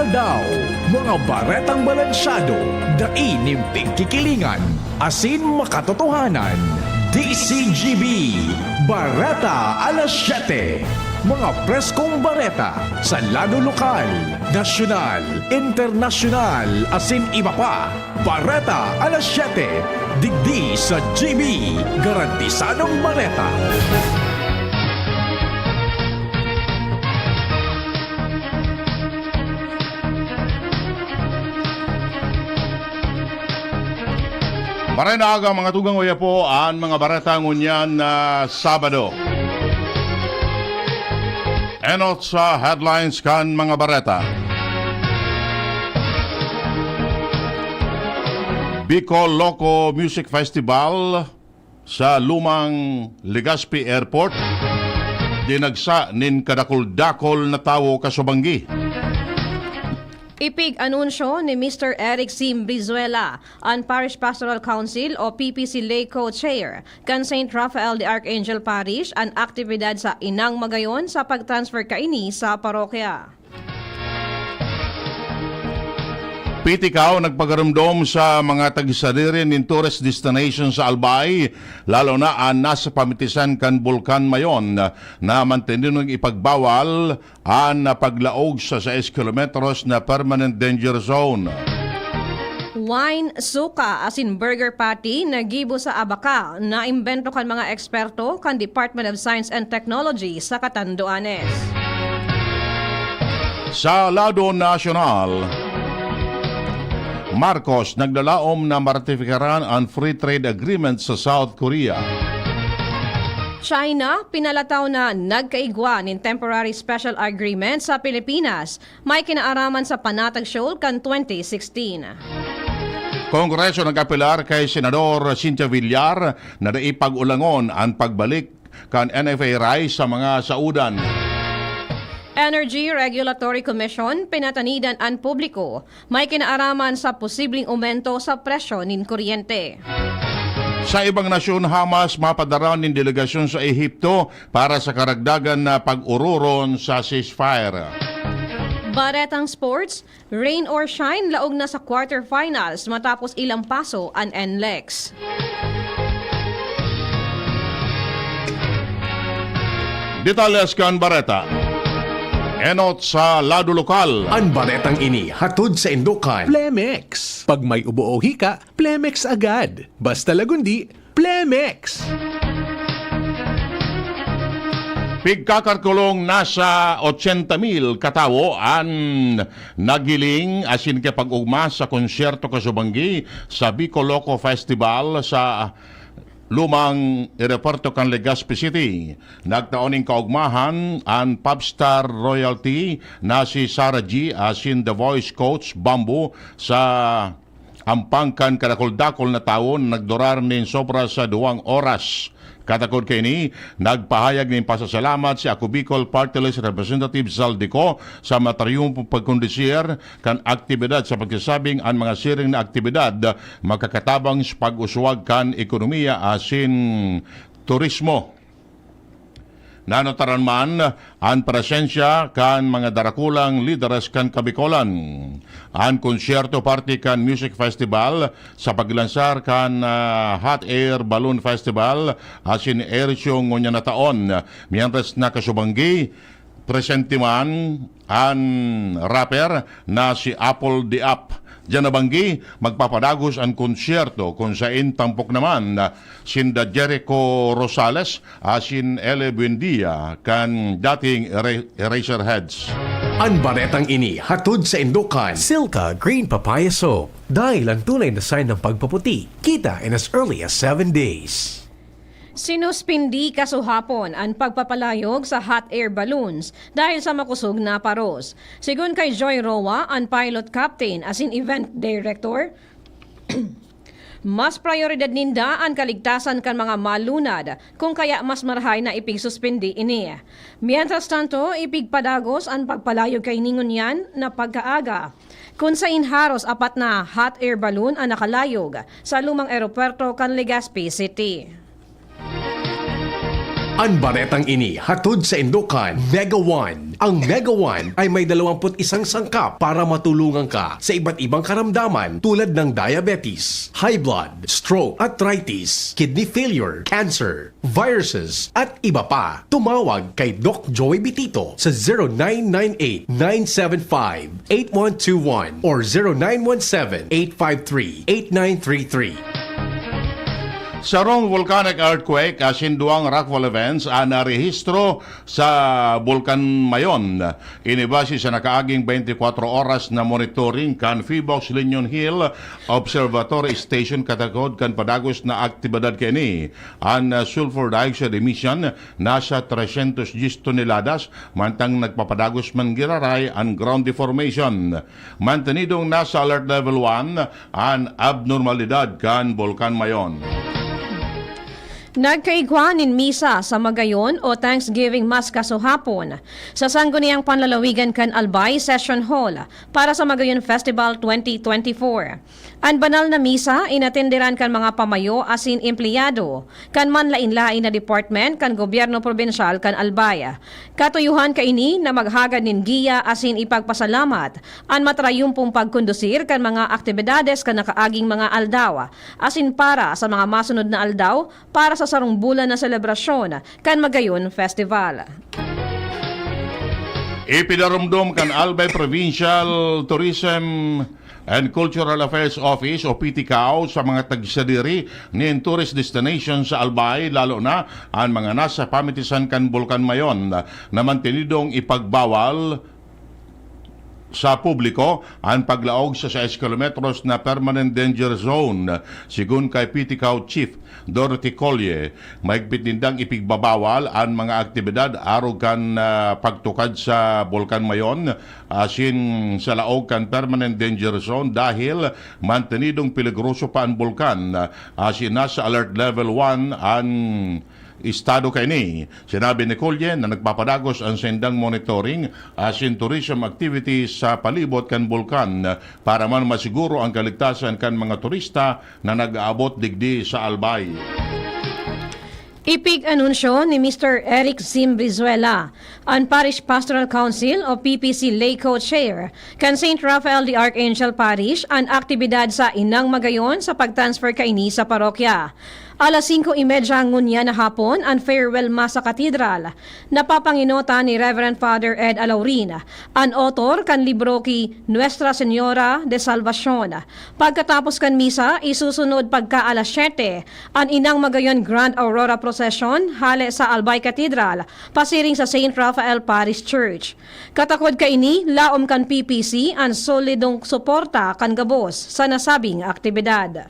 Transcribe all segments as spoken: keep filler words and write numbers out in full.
Daw, mga baretang balansyado, dai nin pigkikilingan, asin makatotohanan. D C G B, Bareta alas siyete. Mga preskong bareta sa lado lokal, nasyonal, internasyonal, asin iba pa. Bareta alas siyete, digdi sa G B, garantisadong bareta. Maray na aga, mga tugang, uya po an mga bareta ngunyan na Sabado. Enot sa headlines kan mga bareta. Bicol Loco Music Festival sa lumang Legazpi Airport, dinagsa nin kadakul-dakul na tawo kasubanggi. Ipig-anunsyo ni Mister Eric Sim Brizuela, an Parish Pastoral Council o P P C Lay Co-Chair kan Saint Raphael the Archangel Parish, an aktibidad sa Inang Magayon sa pag-transfer kaini sa parokya. P T CAO nagpagarumdom sa mga tagsadiri nin tourist destination sa Albay, lalo na an nasa pamitisan kan Bulkan Mayon, na mantininong ipagbawal an paglaog sa sais kilometros na permanent danger zone. Wine, suka, asin burger patty na gibo sa abaka, naimbento kan mga eksperto kan Department of Science and Technology sa Catanduanes. Sa lado nasyonal, Marcos naglalaom na maratifikaran an free trade agreement sa South Korea. China, pinalataw na nagkaigwa nin temporary special agreement sa Pilipinas, may kinaaraman sa Panatag Shoal kan twenty sixteen. Kongreso nag-apelar kay Senador Cynthia Villar na dai pag-ulangon an pagbalik kan N F A rice sa mga saodan. Energy Regulatory Commission, pinatanidan an publiko, may kinaaraman sa posibleng aumento sa presyo nin kuryente. Sa ibang nasyon, Hamas mapadara nin delegasyon sa Ehipto para sa karagdagan na pag-ororon sa ceasefire. Baretang sports, rain or shine, laog na sa quarterfinals matapos ilampaso an N L E X. Detalles kan bareta. Enot sa lado lokal. An baretang ini hatod saindo kan Plemex. Pag may ubo o hika, Plemex agad. Basta lagundi, Plemex! Pigkakalkulong nasa ochenta mil katawo an naghiling asin kipag-ogma sa konsyerto kasubanggi sa Bicol Loco Festival sa lumang eroporto kan Legazpi City. Nagtao nin kaogmahan an Popstar Royalty na si Sarah G asin The Voice Coach Bamboo sa ampang kan kadakul-dakul na tawo na nagdurar nin sobra sa duwang oras. Katakod kaini, nagpahayag nin pasasalamat si Ako Bicol Party List Representative Zaldy Co sa matriyumpong pagkondusir kan aktibidad sa pagsasabing an mga siring na aktibidad makakatabang sa pag-uswag kan ekonomiya asin turismo. Nanotaran man an presensya kan mga darakulang lideres kan Kabikolan. An konsyerto parte kan music festival sa paglansar kan, ah, Hot Air Balloon Festival asin Air Show ngunyan na taon. Mientras na kasubanggi, presente man an rapper na si Apple the App. Diyan na banggi, magpapadagos an konsyerto kun sain tampok naman sinda Jericho Rosales asin Ele Buendia kan dating Era-, Eraserheads. An baretang ini hatod saindo kan Silka Green Papaya Soap. Dahil ang tunay na sign ng pagpaputi, kita in as early as seven days. Sinuspindi kasuhapon an pagpapalayog sa hot air balloons dahil sa makusog na paros. Sigon kay Joy Roa, an pilot captain asin event director, mas prayoridad ninda an kaligtasan kan mga malunad, kun kaya mas marahay na ipigsuspindi ini. Mientras tanto, ipigpadagos an pagpalayog kaini ngunyan na pagkaaga, kun sain haros apat na hot air balloon an nakalayog sa lumang eropuerto kan Legazpi City. An baretang ini hatod saindo kan Mega One, Ang Mega One ay may dalawampu't isang sangkap para matulungan ka sa iba't ibang karamdaman tulad ng diabetes, high blood, stroke, arthritis, kidney failure, cancer, viruses, at iba pa. Tumawag kay Doc Joey Bitito sa zero nine nine eight, nine seven five, eight one two one or zero nine one seven, eight five three, eight nine three three. Sarong volcanic earthquake asin duwang rockfall events an narehistro sa Bulkan Mayon. Ini base sa nakaaging twenty-four oras na monitoring kan Phivolcs Liñon Hill Observatory Station katakod kan padagos na aktibidad kaini. An, ah, sulfur dioxide emission nasa trescientos diez toneladas, mantang nagpapadagos man giraray an ground deformation. Mantenidong nasa alert level one an abnormalidad kan Bulkan Mayon. Nagkaigwa nin misa sa Magayon o Thanksgiving Mass kasuhapon sa Sangguniang Panlalawigan kan Albay Session Hall para sa Magayon Festival twenty twenty-four. An banal na misa inatenderan kan mga pamayo asin empleyado kan manlain-lain na department kan gobyerno probinsyal kan Albay. Katuyohan kaini na maghagad nin giya asin ipagpasalamat an matrayumpong pagkondusir kan mga aktibidades kan nakaaging mga aldaw, asin para sa mga masunod na aldaw para sa sarong bulan na selebrasyon kan Magayon Festival. Ipidarumdom kan Albay Provincial Tourism and Cultural Affairs Office o P T C A O sa mga tagsadiri nin tourist destination sa Albay, lalo na an mga nasa pamitisan kan Bulkan Mayon, na mantenidong ipagbawal sa publiko an paglaog sa sais kilometros na permanent danger zone. Sigon kay P T C A O Chief Dorothy Colle, mahigpit nindang ipigbabawal an mga aktibidad arog kan, ah, pagtukad sa Bulkan Mayon asin sa laog kan permanent danger zone dahil mantenidong peligroso pa an bulkan, asin nasa alert level one an estado kaini. Sinabi ni Colle na nagpapadagos an saindang monitoring asin tourism activities sa palibot kan bulkan para man masiguro an kaligtasan kan mga turista na nag-aabot digdi sa Albay. Ipig-anunsyo ni Mister Eric Zim Brizuela, an Parish Pastoral Council o P P C Lay Co-Chair kan Saint Raphael the Archangel Parish, an aktibidad sa Inang Magayon sa pag-transfer kaini sa parokya. Alas singko y media ngunyan na hapon an farewell mass sa katedral. Napapanginota ni Reverend Father Ed Alaurin, an author kan libro ki Nuestra Señora de Salvacion. Pagkatapos kan misa, isusunod pagka alas siyete an Inang Magayon Grand Aurora Procession hale sa Albay Cathedral, pasiring sa Saint Raphael Parish Church. Katakod kaini, laom kan P P C an solidong suporta kan gabos sa nasabing aktibidad.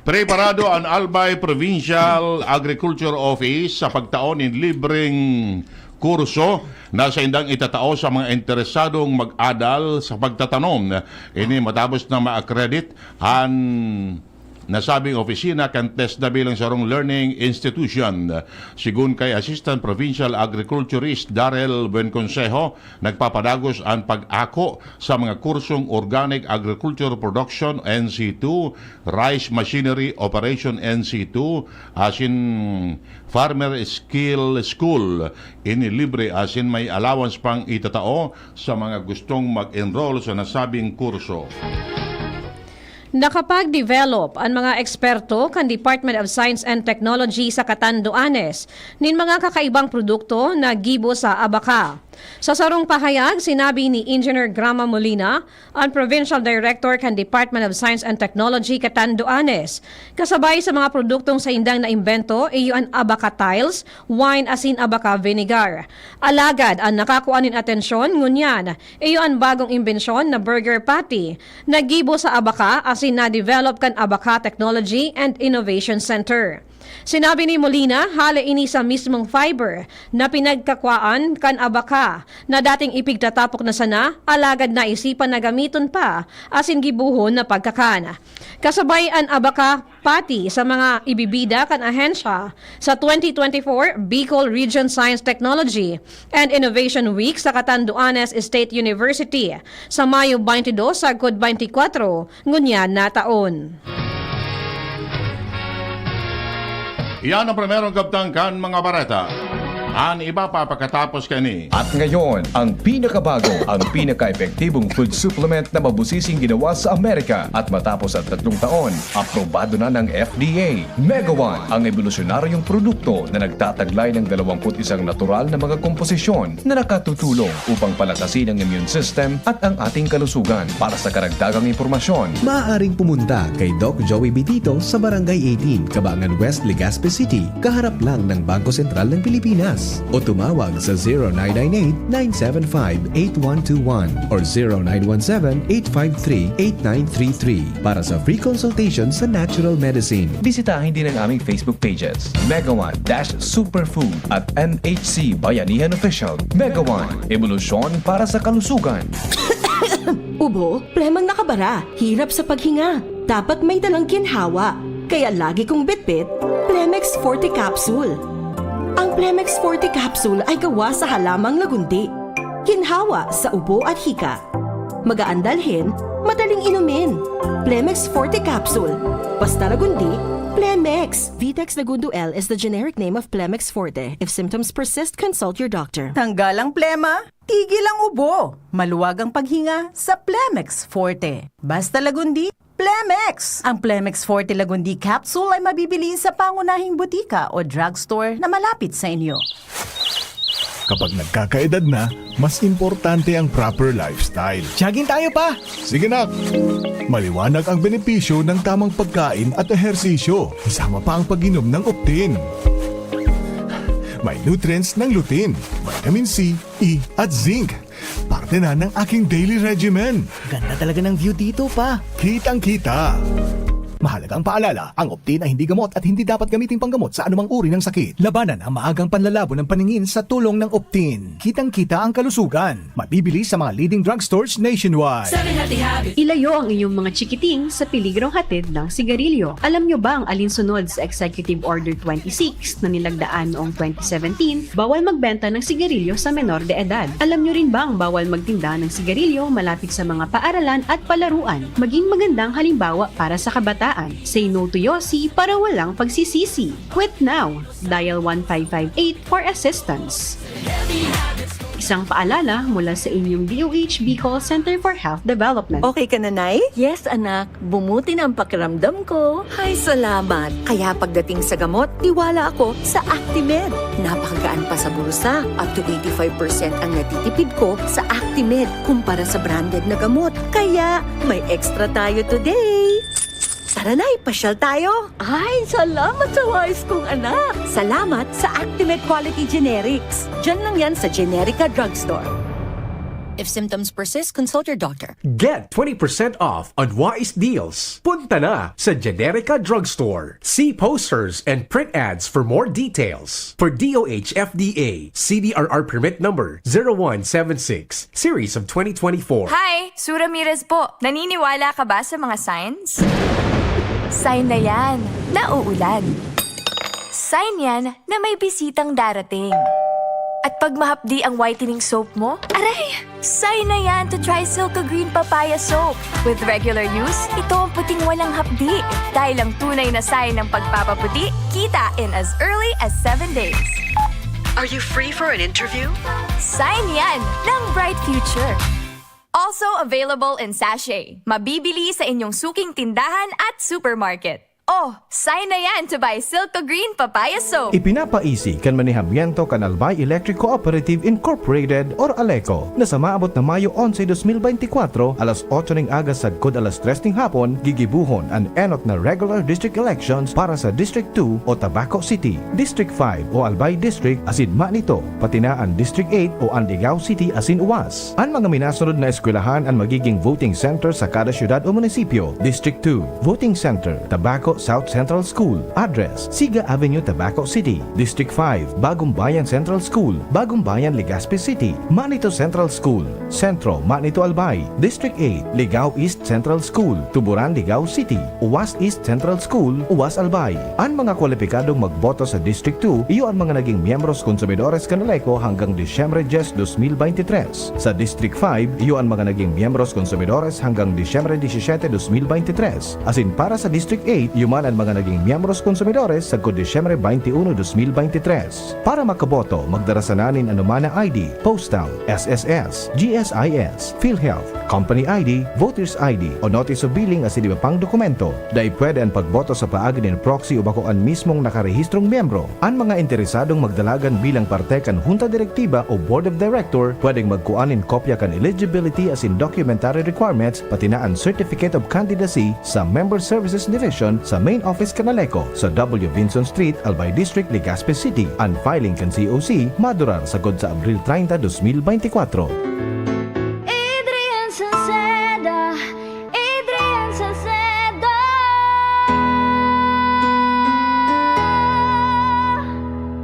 Preparado an Albay Provincial Agriculture Office sa pagtao nin libreng kurso na saindang itatao sa mga interesadong mag-adal sa pagtatanom. Ini matapos na ma-accredit an nasabing opisina kan TESDA bilang sarong learning institution. Sigon kay Assistant Provincial Agriculturist Darrell Buenconsejo, nagpapadagos an pag-ako sa mga kursong Organic Agriculture Production, N C two, Rice Machinery Operation, N C two, asin Farmer Skill School. Ini libre asin may allowance pang itatao sa mga gustong mag-enroll sa nasabing kurso. Nakapag-develop an mga eksperto kan Department of Science and Technology sa Catanduanes nin mga kakaibang produkto na gibo sa abaka. Sa sarong pahayag, sinabi ni Engineer Grama Molina, an Provincial Director kan Department of Science and Technology, Catanduanes, kasabay sa mga produktong saindang naimbento, iyo an abaka tiles, wine asin abaka vinegar. Alagad an nakakua nin atensyon ngunyan, iyo an bagong imbensyon na burger patty, na gibo sa abaka asin na-develop kan Abaka Technology and Innovation Center. Sinabi ni Molina, hale ini sa mismong fiber na pinagkakwaan kan abaka na dating ipigtatapok na sana, alagad naisipan na gamiton pa asin gibohon na pagkakan. Kasabay an abaka patty sa mga ibibida kan ahensya sa twenty twenty-four Bicol Region Science, Technology and Innovation Week sa Catanduanes State University sa Mayo twenty-dos sagkod twenty-four ngunyan na taon. Iyan ang primerong kabtang kan mga bareta. An iba pa pakatapos kani. At ngayon, ang pinakabago, ang pinaka-epektibong food supplement na mabusising ginawa sa Amerika. At matapos ang tatlong taon, aprobado na ng F D A. Mega One, ang ebolusyonaryong produkto na nagtataglay ng dalawampu't isang natural na mga komposisyon na nakatutulong upang palakasin ang immune system at ang ating kalusugan. Para sa karagdagang impormasyon, maaaring pumunta kay Doc Joey Bitito sa Barangay eighteen, Cabangan West, Legazpi City, kaharap lang ng Bangko Sentral ng Pilipinas. O tumawag sa zero nine nine eight, nine seven five, eight one two one or zero nine one seven, eight five three, eight nine three three para sa free consultation sa natural medicine. Bisitahin din ang aming Facebook pages, Mega One dash Superfood at M H C Bayanihan Official. Mega One, ebolusyon para sa kalusugan. Ubo, plemang nakabara, hirap sa paghinga. Dapat may dalang ginhawa. Kaya lagi kong bitbit, Plemex Forte Capsule. Ang Plemex Forte Capsule ay gawa sa halamang lagundi. Ginhawa sa ubo at hika. Magaan dalhin, madaling inumin. Plemex Forte Capsule. Basta lagundi, Plemex. Vitex Lagundo L is the generic name of Plemex Forte. If symptoms persist, consult your doctor. Tanggal ang plema, tigil ang ubo, maluwag ang paghinga sa Plemex Forte. Basta lagundi, Plemex! Ang Plemex Forte Lagundi Capsule ay mabibili sa pangunahing butika o drugstore na malapit sa inyo. Kapag nagkakaedad na, mas importante ang proper lifestyle. Jogging tayo pa! Sige nak! Maliwanag ang benepisyo ng tamang pagkain at ehersisyo, kasama pa ang pag-inom ng Optin. May nutrients ng lutein, vitamin C, E at zinc. Parte na ng aking daily regimen. Ganda talaga ng view dito pa. Kitang-kita. Mahalagang paalala, ang Optin ay hindi gamot at hindi dapat gamitin panggamot sa anumang uri ng sakit. Labanan ang maagang panlalabo ng paningin sa tulong ng Optin. Kitang-kita ang kalusugan. Mabibili sa mga leading drugstores nationwide. Ilayo ang inyong mga chikiting sa peligrong hatid ng sigarilyo. Alam nyo bang alinsunod sa Executive Order twenty-six na nilagdaan noong twenty seventeen, bawal magbenta ng sigarilyo sa menor de edad? Alam nyo rin bang bawal magtinda ng sigarilyo malapit sa mga paaralan at palaruan? Maging magandang halimbawa para sa kabataan. Say no to Yossi para walang pagsisisi. Quit now! Dial one five five eight for assistance. Isang paalala mula sa inyong D O H Bicol Center for Health Development. Okay ka na, Nay? Yes, anak. Bumuti na ang pakiramdam ko. Hay, salamat. Kaya pagdating sa gamot, tiwala ako sa Actimed. Napakagaan pa sa bulsa. Up to eighty-five percent ang natitipid ko sa Actimed kumpara sa branded na gamot. Kaya may extra tayo today. Tara na, ipasyal tayo. Ay, salamat sa wais kong anak. Salamat sa Actimed Quality Generics. Diyan lang yan sa Generica Drugstore. If symptoms persist, consult your doctor. Get twenty percent off on Wise Deals. Punta na sa Generica Drugstore. See posters and print ads for more details. For D O H F D A, C D R R permit number zero one seven six, series of twenty twenty-four. Hi! Sue Ramirez po. Naniniwala ka ba sa mga signs? Sign na yan na uulan. Sign yan na may bisitang darating. At pag mahapdi ang whitening soap mo, aray! Sign na yan to try Silka Green Papaya Soap. With regular use, ito ang puting walang hapdi. Dahil ang tunay na sign ng pagpapaputi, kita in as early as seven days. Are you free for an interview? Sign yan ng bright future. Also available in sachet. Mabibili sa inyong suking tindahan at supermarket. Oh, sign na yan to buy Silka Green Papaya Soap. Ipinapaisi kan manehamiento kan Albay Electric Cooperative Incorporated or ALECO na sa maabot na Mayo onse, dos mil beintikwatro, alas otso ning aga sagkod alas tres ning hapon, gigibuhon an enot na regular district elections para sa District two o Tabaco City, District five o Albay District asin Manito, pati na an District eight o an Ligao City asin Uwas. An mga minasunod na eskwelahan an magiging voting center sa kada syudad o munisipyo. District two, Voting Center, Tabaco South Central School. Address, Siga Avenue, Tabaco City. District five, Bagong Bayan Central School, Bagong Bayan, Legazpi City. Manito Central School, Centro, Manito, Albay. District eight, Ligao East Central School, Tuburan, Ligao City. Uwas East Central School, Uwas, Albay. An mga kwalipikadong magboto sa District two, iyo an mga naging miyembros konsumidores kan ALECO hanggang Disyembre dyes, dos mil beintitres. Sa District five, iyo an mga naging miyembros konsumidores hanggang Disyembre disisiete, dos mil beintitres. Asin para sa District eight, iyo man an mga naging miyembros konsumidores sagkod Disyembre twenty-one, dos mil bente tres. Para makaboto, magdara sana nin anoman na I D, postal, S S S, G S I S, PhilHealth, company I D, voter's I D, o notice of billing asin iba pang dokumento. Dai pwede an pagboto sa paagi nin proxy o bako an mismong nakarehistrong miyembro. An mga interesadong magdalagan bilang parte kan Junta Direktiba o Board of Director pwedeng magkua nin kopya kan eligibility asin documentary requirements, pati na an Certificate of Candidacy sa Member Services Division sa Main Office kan ALECO sa W Vinson Street, Albay District, Legazpi City. An filing kan C O C madurar sagkod sa Abril treinta, dos mil bente kwatro. Adrian Salceda, Adrian Salceda.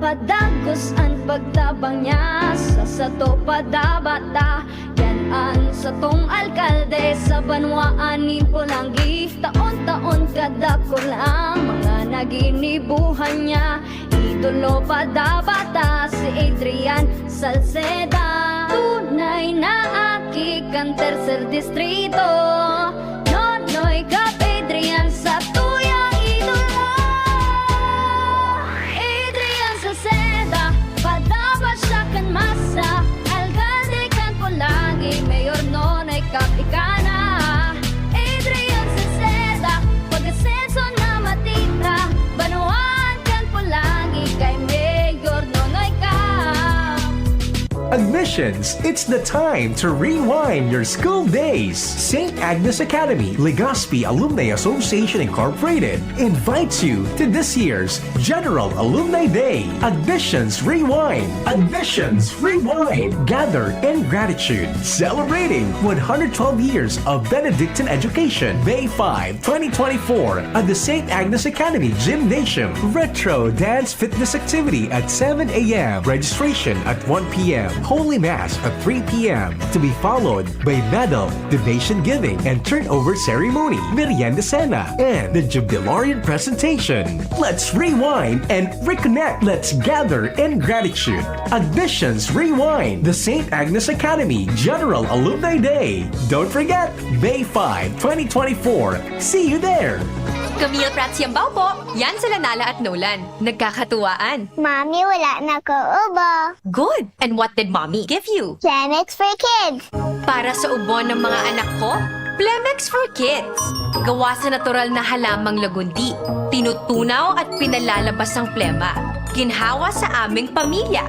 Padagos an pagtabang niya sa sato padabata. Yan an satong alkalde sa banwaan nin Polangui. Taon-taon kadakul ang mga naginibuhan niya. Idolo padabata si Adrian Salceda. Tunay na aki kan Tercer Distrito. Nonoy Cap Adrian sa tuyang idolo. Adrian Salceda, padaba siya kan masa. Alkalde kan Polangui, Mayor Nonoy Cap ika na. Adrian Salceda, pag-asenso na matira. Banwaan kan Polangui kay Mayor Nonoy Cap. Admissions, it's the time to rewind your school days. Saint Agnes Academy, Legazpi Alumni Association Incorporated invites you to this year's General Alumni Day. Admissions Rewind. Admissions Rewind. Gather in gratitude. Celebrating one hundred twelve years of Benedictine education. May five, twenty twenty-four at the Saint Agnes Academy Gymnasium. Retro Dance Fitness Activity at seven a.m. Registration at one p.m. Holy Mass at three p.m. To be followed by medal, donation giving, and turnover ceremony, merienda cena, and the Jubilarian presentation. Let's rewind and reconnect. Let's gather in gratitude. Admissions Rewind, the Saint Agnes Academy General Alumni Day. Don't forget, May five, twenty twenty-four. See you there! Camille Prats Yambao po. Yan sila Nala at Nolan. Nagkakatuwaan. Mami, wala na ko ubo. Good! And what did Mommy give you? Chemex for Kids. Para sa ubo ng mga anak ko, Plemex for Kids. Gawa sa natural na halamang lagundi. Tinutunaw at pinalalabas ang plema. Ginhawa sa aming pamilya.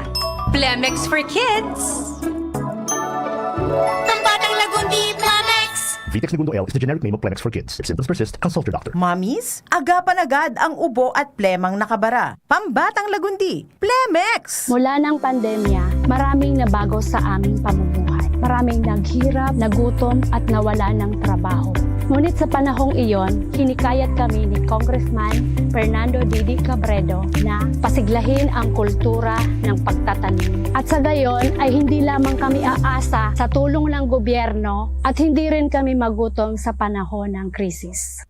Plemex for Kids. Ang batang lagundi, Plemex! Vitex Negundo L is the generic name of Plemex for Kids. If symptoms persist, consult your doctor. Mommies, agapan agad ang ubo at plemang nakabara. Pambatang lagundi, Plemex! Mula ng pandemya, maraming nabago sa aming pamumuhay. Maraming naghirap, nagutom, at nawala ng trabaho. Ngunit sa panahong iyon, hinikayat kami ni Congressman Fernando Didi Cabredo na pasiglahin ang kultura ng pagtatanim. At sa gayon ay hindi lamang kami aasa sa tulong ng gobyerno at hindi rin kami magutom sa panahon ng krisis.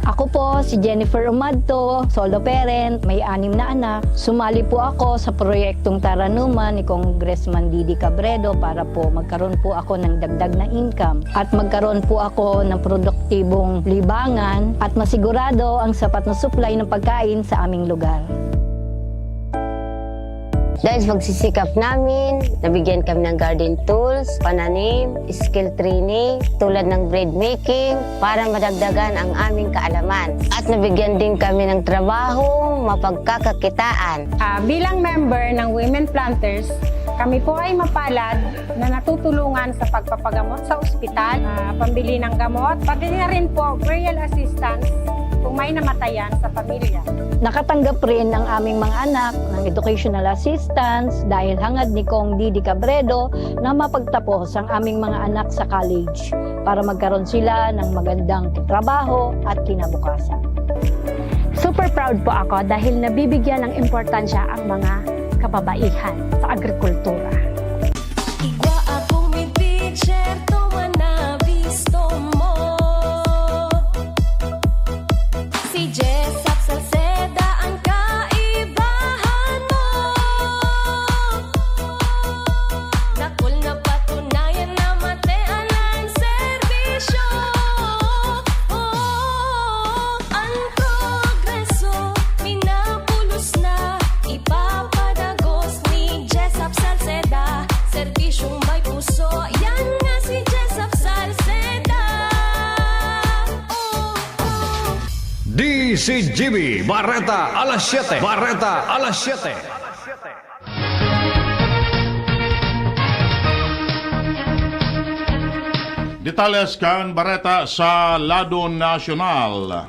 Ako po si Jennifer Umadto, solo parent, may anim na anak. Sumali po ako sa proyektong Taranuman ni Congressman Didi Cabredo para po magkaroon po ako ng dagdag na income at magkaroon po ako ng produktibong libangan at masigurado ang sapat na supply ng pagkain sa aming lugar. Dahil sa pagsisikap namin, nabigyan kami ng garden tools, pananim, skill training, tulad ng bread making, para madagdagan ang aming kaalaman. At nabigyan din kami ng trabaho, mapagkakakitaan. Ah, bilang member ng Women Planters, kami po ay mapalad na natutulungan sa pagpapagamot sa ospital, ah, pambili ng gamot, pati na rin po burial assistance kung may namatayan sa pamilya. Nakatanggap rin ang aming mga anak ng educational assistance dahil hangad ni Cong Didi Cabredo na mapagtapos ang aming mga anak sa college para magkaroon sila ng magandang trabaho at kinabukasan. Super proud po ako dahil nabibigyan ng importansya ang mga kababaihan sa agrikultura. Igwa akong mid-pitcher, tuman na bisto mo. Si Jessop Salceda ang kaibahan mo. Dakul na patunayan na matean ang serbisyo. Oh, ang C G B, Bareta alas siyete. Bareta alas siyete. Detalles kan bareta sa lado nasyonal.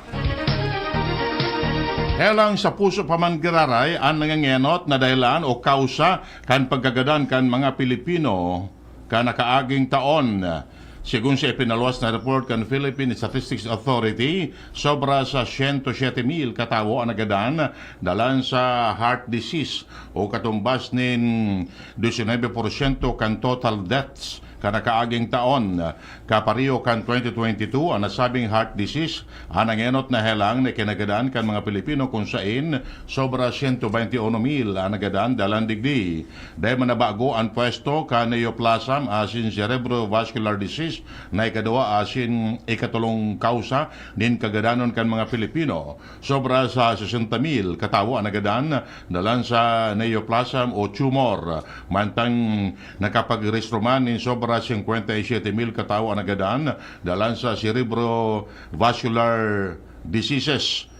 Helang sa puso pa man giraray an nangangenot na dahilan o kausa kan pagkagadan kan mga Pilipino kan nakaaging taon. Segun sa ipinaluwas na report kan Philippine Statistics Authority, sobra sa siyento siyete mil katawo an nagadan dalan sa heart disease o katumbas nin disinuybe porsyento kan total deaths kan nakaaging taon. Kapareho kan twenty twenty-two, an nasabing heart disease an nangenot na helang na ikinagadan kan mga Pilipino, kun sain sobra siyento bente uno mil an nagadan dalan digdi. Dai man nabago an pwesto kan neoplasm asin cerebrovascular disease na ikaduwa asin ikatolong kausa nin kagadanon kan mga Pilipino. Sobra sa sesenta mil katawo an nagadan dalan sa neoplasm o tumor, mantang nakapagrehistro man nin sobra singkwenta y siyete mil katawo an nagadan dalan sa cerebrovascular diseases.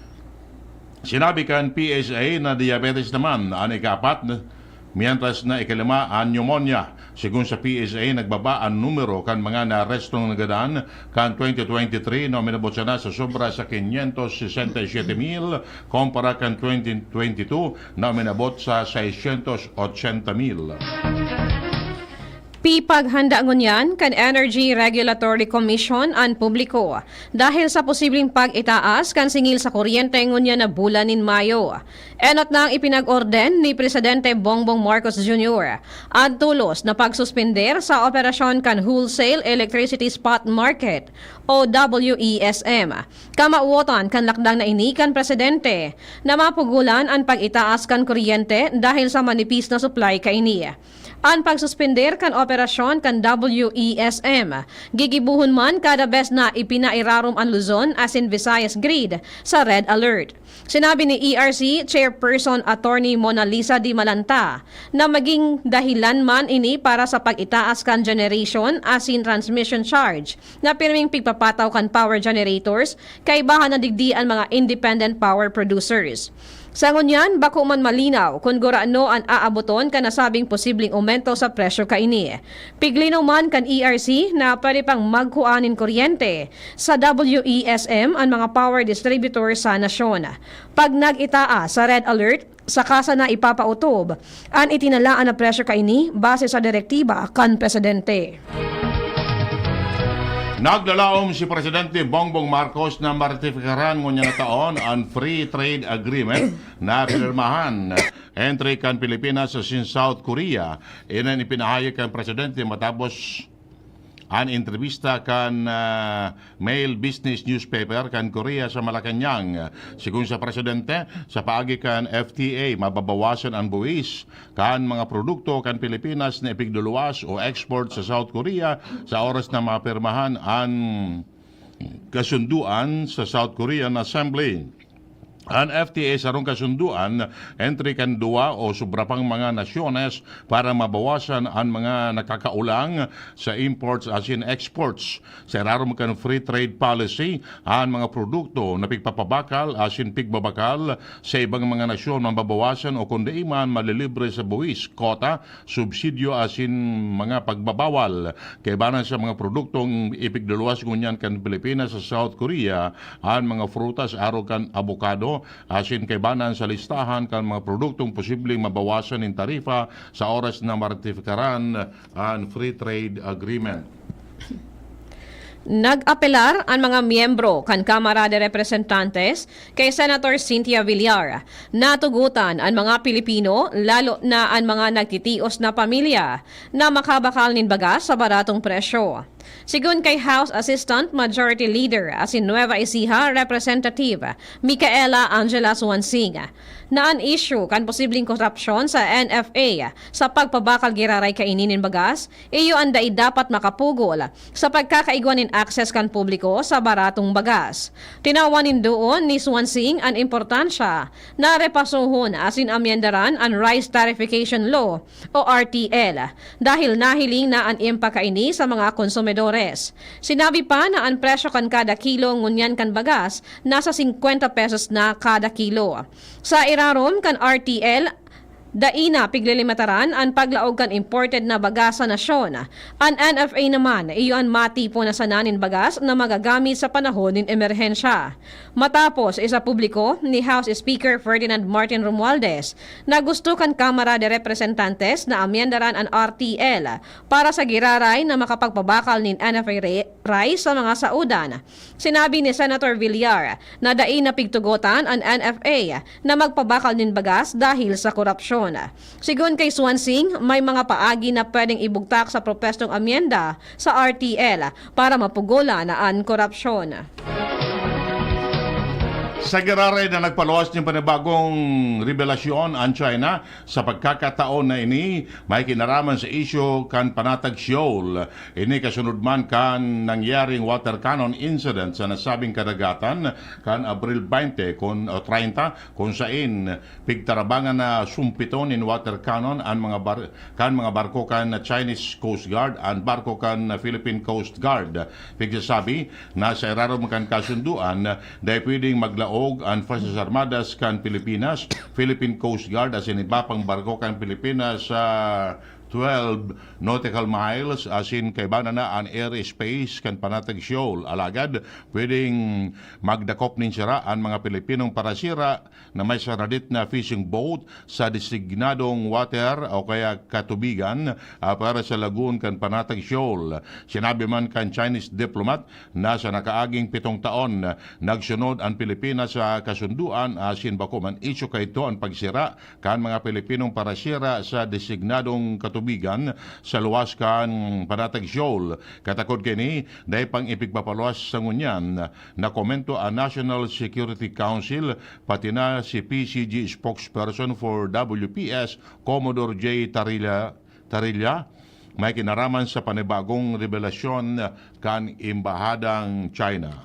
Sinabi kan P S A na diabetes naman an ikaapat, mientras na ikalima an pneumonia. Segun sa P S A, nagbaba an numero kan mga naarestong nagadan kan twenty twenty-three na uminabot sana sa sobra sa quinientos sesenta y siete mil, kumpara kan twenty twenty-two na uminabot sa seiscientos ochenta mil. Pipaghanda ngunyan kan Energy Regulatory Commission an publiko dahil sa posibleng pag-itaas kan singil sa kuryente ngunyan na bulan nin Mayo. Enot na ang ipinag-orden ni Presidente Bongbong Marcos Junior an tolos na pagsuspender sa operasyon kan Wholesale Electricity Spot Market o W E S M. Kamawotan kan lakdang na ini kan Presidente na mapugulan an pag-itaas kan kuryente dahil sa manipis na supply kaini. An pagsuspender kan operasyon kan W E S M gigibohon man kada bes na ipinairarom an Luzon asin Visayas Grid sa red alert. Sinabi ni E R C Chairperson Attorney Mona Lisa Di Malanta na maging dahilan man ini para sa pag-itaas kan generation asin transmission charge na pirming pigpapataw kan power generators, kaibahan na digdi an mga independent power producers. Sa ngunyan, bako man malinaw kun gurano an aaboton kan nasabing posibleng omento sa presyo kaini. Piglinaw man kan E R C na pwede pang magkua nin kuryente sa W E S M an mga power distributor sa nasyon. Pag nag-itaas sa red alert, saka sana ipapautob an itinalaan na presyo kaini base sa direktiba kan Presidente. Naglalaom si Presidente Bongbong Marcos na maratipikaran ngunyan na taon an Free Trade Agreement na pinirmahan entre kan Pilipinas asin South Korea. Ini an ipinahayag kan Presidente matapos an entrevista kan, ah, Mail Business Newspaper kan Korea sa Malacañang. Segun sa Presidente, sa paagi kan F T A, mababawasan an buwis kan mga produkto kan Pilipinas na ipigduluwas o export sa South Korea sa oras na mapirmahan an kasunduan sa South Korean Assembly. An F T A sarong kasunduan entre kan duwa o sobra pang mga nasyones para mabawasan an mga nakakaulang sa imports asin exports. Sa irarom kan Free Trade Policy, an mga produkto na pigpapabakal asin pigbabakal sa ibang mga nasyon mababawasan o kun dai man malilibre sa buwis, kota, subsidyo asin mga pagbabawal. Kaibanan sa mga produktong ipigduluwas ngunyan kan Pilipinas sa South Korea, an mga prutas arog kan abokado, asin kaibanan sa listahan kan mga produktong posibleng mabawasan nin tarifa sa oras na maratifikaran an Free Trade Agreement. Nag-apelar an mga miyembro kan Kamara de Representantes kay Senator Cynthia Villar na tugotan an mga Pilipino, lalo na an mga nagtitios na pamilya, na makabakal nin bagas sa baratong presyo. Sigon kay House Assistant Majority Leader asin Nueva Ecija Representative Micaela Angela Suansing, na an isyu kan posibleng korapsyon sa N F A sa pagpabakal giraray kaini nin bagas, iyo an dai dapat makapugol sa pagkakaigwa nin access kan publiko sa baratong bagas. Tinawan nin duon ni Swansing an importansya na repasohon asin amyendaran an Rice Tarification Law o R T L, dahil nahiling na an impact kaini sa mga konsumidores. Sinabi pa na an presyo kan kada kilo ngunyan kan bagas nasa singkwenta pesos na kada kilo. Sa irarom kan R T L, dai na piglilimataran an paglaog kan imported na bagas sa nasyon. An N F A naman, iyo an matipon na sana nin bagas na magagamit sa panahon nin emerhensya. Matapos isapubliko ni House Speaker Ferdinand Martin Romualdez na gusto kan Kamara de Representantes na amyendaran an R T L para sa giraray na makapagpabakal nin N F A ri-, rice sa mga saodan. Sinabi ni Senator Villar na dai na pigtugotan an N F A na magpabakal nin bagas dahil sa korapsyon. Sigon kay Swansing, may mga paagi na pwedeng ibugtak sa propwestong amyenda sa R T L para mapugolan na an korapsyon. Sa giraray na nagpaluwas nin panibagong rebelasyon an China sa pagkakataon na ini, may kinaraman sa isyu kan panatag Seoul. Ini kasunod man kan nangyaring water cannon incident sa nasabing kadagatan kan Abril twenty kun, o treinta, kun sain pigtarabangan na sumpiton nin water cannon an mga bar-, kan mga barko kan Chinese Coast Guard, an barko kan Philippine Coast Guard. Pigsasabi na sa irarom kan kasunduan, dai pwedeng maglaog an Fuerzas Armadas kan Pilipinas, Philippine Coast Guard, asin iba pang barko kan Pilipinas sa twelve nautical miles, asin kaiba na na an airspace kan panatag Seoul. Alagad, pwedeng magdakop nin sira an mga Pilipinong parasira na may saradit na fishing boat sa designadong water o kaya katubigan, ah, para sa lagoon kan panatag Seoul. Sinabi man kan Chinese diplomat na sa nakaaging pitong taon, nagsunod an Pilipinas sa kasunduan asin bako man isyu kaidto an pagsira kan mga Pilipinong parasira sa designadong katubigan sa luwas kan panatag Seoul. Katakod kaini, dai pang ipigpapaluwas sa ngunyan na komento an National Security Council, pati na si P C G spokesperson for W P S, Commodore J Tarilla, Tarilla, may kinaraman sa panibagong rebelasyon kan Embahadang China.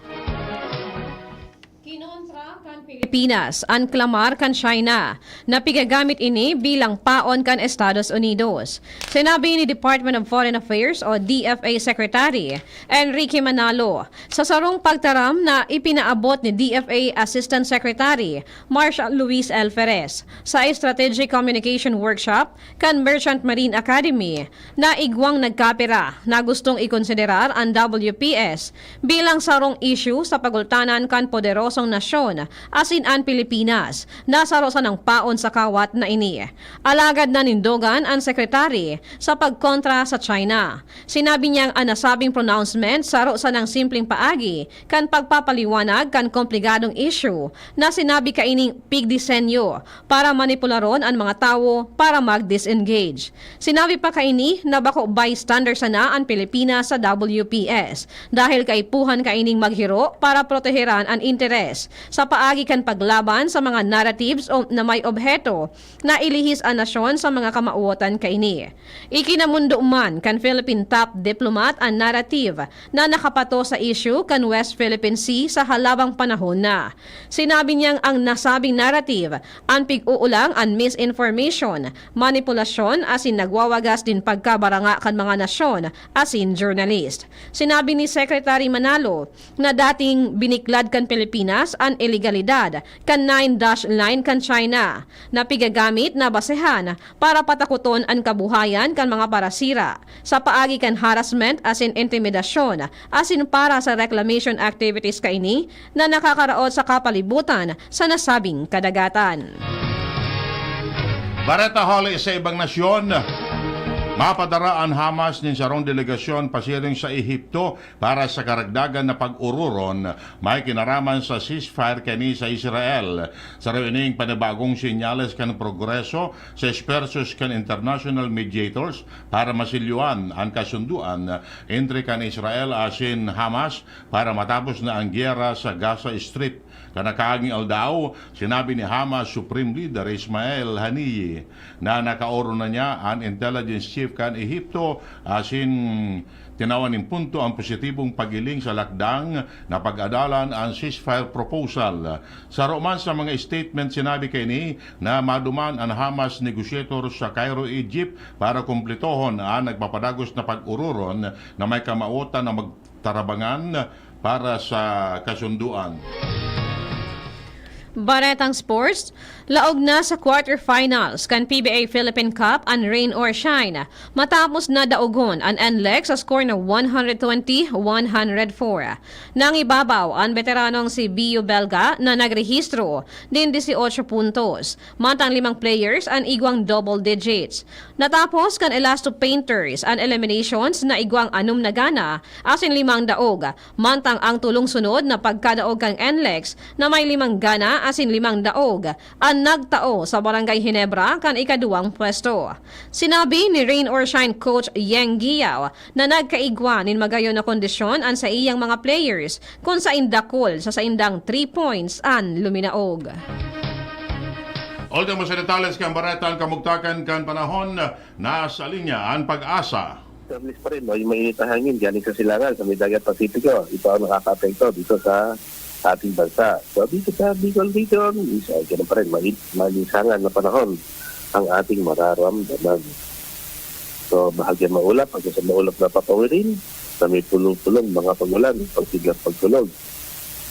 Kinontra kan Pilipinas an klamar kan China na pigagamit ini bilang paon kan Estados Unidos. Sinabi ni Department of Foreign Affairs o D F A Secretary Enrique Manalo sa sarong pagtaram na ipinaabot ni D F A Assistant Secretary Marshall Luis Alferez sa Strategic Communication Workshop kan Merchant Marine Academy na igwang nagkapira na gustong ikonsiderar an W P S bilang sarong isyu sa pagultanan kan poderosong nasyon asin an Pilipinas na saro sanang paon sa kawat na ini. Alagad nanindogan an sekretary sa pagkontra sa China. Sinabi niyang an nasabing pronouncement saro sanang simpleng paagi kan pagpapaliwanag kan komplikadong isyu na sinabi kaining pigdisenyo para manipularon an mga tawo para mag-disengage. Sinabi pa kaini na bako bystander sana an Pilipinas sa W P S dahil kaipuhan kaining maghiro para proteheran an interes sa paagi kan paglaban sa mga narratives o na may obheto na ilihis an nasyon sa mga kamawotan kaini. Ikinamundo man kan Philippine top diplomat an narrative na nakapato sa isyu kan West Philippine Sea sa halabang panahon na. Sinabi niyang ang nasabing narrative an pig-uulang an misinformation, manipulasyon asin nagwawagas nin pagkabaranga kan mga nasyon asin journalist. Sinabi ni Secretary Manalo na dating biniklad kan Pilipinas an ilegalidad kan Nine Dash Line kan China na pigagamit na basehan para patakoton an kabuhayan kan mga parasira sa paagi kan harassment asin intimidasyon asin para sa reclamation activities kaini na nakakaraot sa kapalibutan sa nasabing kadagatan. Bareta hali sa ibang nasyon. Mapadara an Hamas nin sarong delegasyon pasiring sa Ehipto para sa karagdagan na pag-ororon may kinaraman sa ceasefire kaini sa Israel. Saro ining panibagong senyales kan progreso sa esfuerzos kan international mediators para masilyoan an kasundoan entre kan Israel asin Hamas para matapos na an giyera sa Gaza Strip. Kan nakaaging aldaw, sinabi ni Hamas Supreme Leader Ismail Haniyeh na nakaoro na niya an intelligence chief kan Ehipto asin tinawan nin punto ang positibong paghiling sa lakdang na pag-adalan an ceasefire proposal. Saro man sa mga statement, sinabi kaini na maduman an Hamas negotiator sa Cairo, Egypt para kumpletohon an nagpapadagos na pag-ororon na may kamawotan na magtarabangan para sa kasundoan. Baretang Sports, laog na sa quarterfinals kan P B A Philippine Cup an Rain or Shine matapos na daogon an NLEX sa score na one hundred twenty one hundred four. Nangibabaw an beteranong si Bio Belga na nagrehistro nin dieciocho puntos, mantang limang players an igwang double digits. Natapos kan Elasto Painters an eliminations na igwang anom na gana asin limang daog, mantang ang tulong sunod na pagkadaog kan NLEX na may limang gana asin limang daog an nagtao sa Barangay Ginebra kan ikaduwang pwesto. Sinabi ni Rain or Shine coach Yeng Guiyao na nagkaigwa nin magayon na kondisyon an saiyang mga players kun sain dakul sa saindang three points an luminaog. Ultimo sa detalles kan bareta, an kamugtakan kan panahon. Nasa linya an PAGASA. Established pa rin, no? Yung mainit na hangin galing sa silangan sa may dagat Pasipiko. Ito ang nakakaapekto dito sa ating bansa. So dito sa Bicol Region, is, uh, ganun pa rin, mainit, malinsangan na panahon ang ating mararamdaman. So bahagyan maulap hanggang sa maulap na papawirin na may pulong-pulong mga pagulan, pagsiglang pagkulog.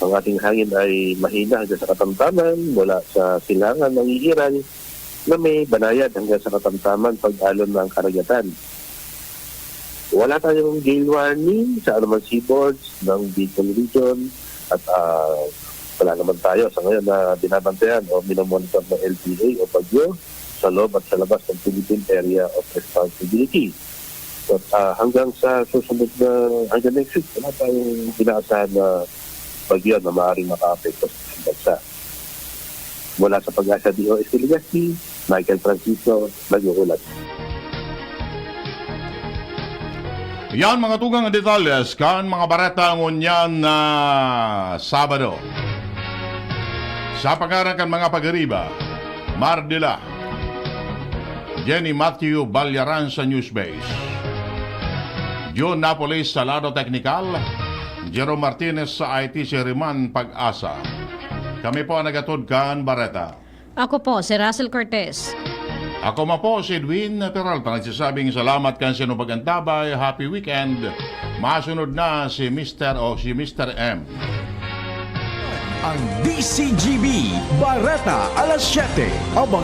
Ang ating hangin ay mahina hanggang sa katamtaman mula sa silangan ng ihiran na may banayad hanggang sa katamtaman pag-alon ng karagatan. Wala tayong gale warning sa anumang seaboards ng Bicol Region at uh, wala naman tayo sa ngayon na binabantayan o minomonitor ng L T A o bagyo sa loob at sa labas ng Philippine Area of Responsibility. At uh, hanggang sa susunod na, hanggang next week, wala tayong inaasahan na bagyo na maaaring makaapekto sa bansa. Mula sa PAGASA DOST Legazpi, Michael Francisco, nag-uulat. Yan mga tugang detalles kan mga bareta ngunyan na Sabado. Sa pangaran kan mga pagiriba, Mardila, Jenny Matthew Balyaran sa Newsbase, June Napoles sa lado teknikal, Jerome Martinez sa I T, si Riman PAGASA. Kami po ang nagatod kan bareta. Ako po si Russell Cortez. Ako man po si Edwin Peralta, nagsasabing salamat kan sinong pag-antabay. Happy weekend. Masunod na si Mister o si Mister M. Ang D C G B, Bareta, alas siyete. Abang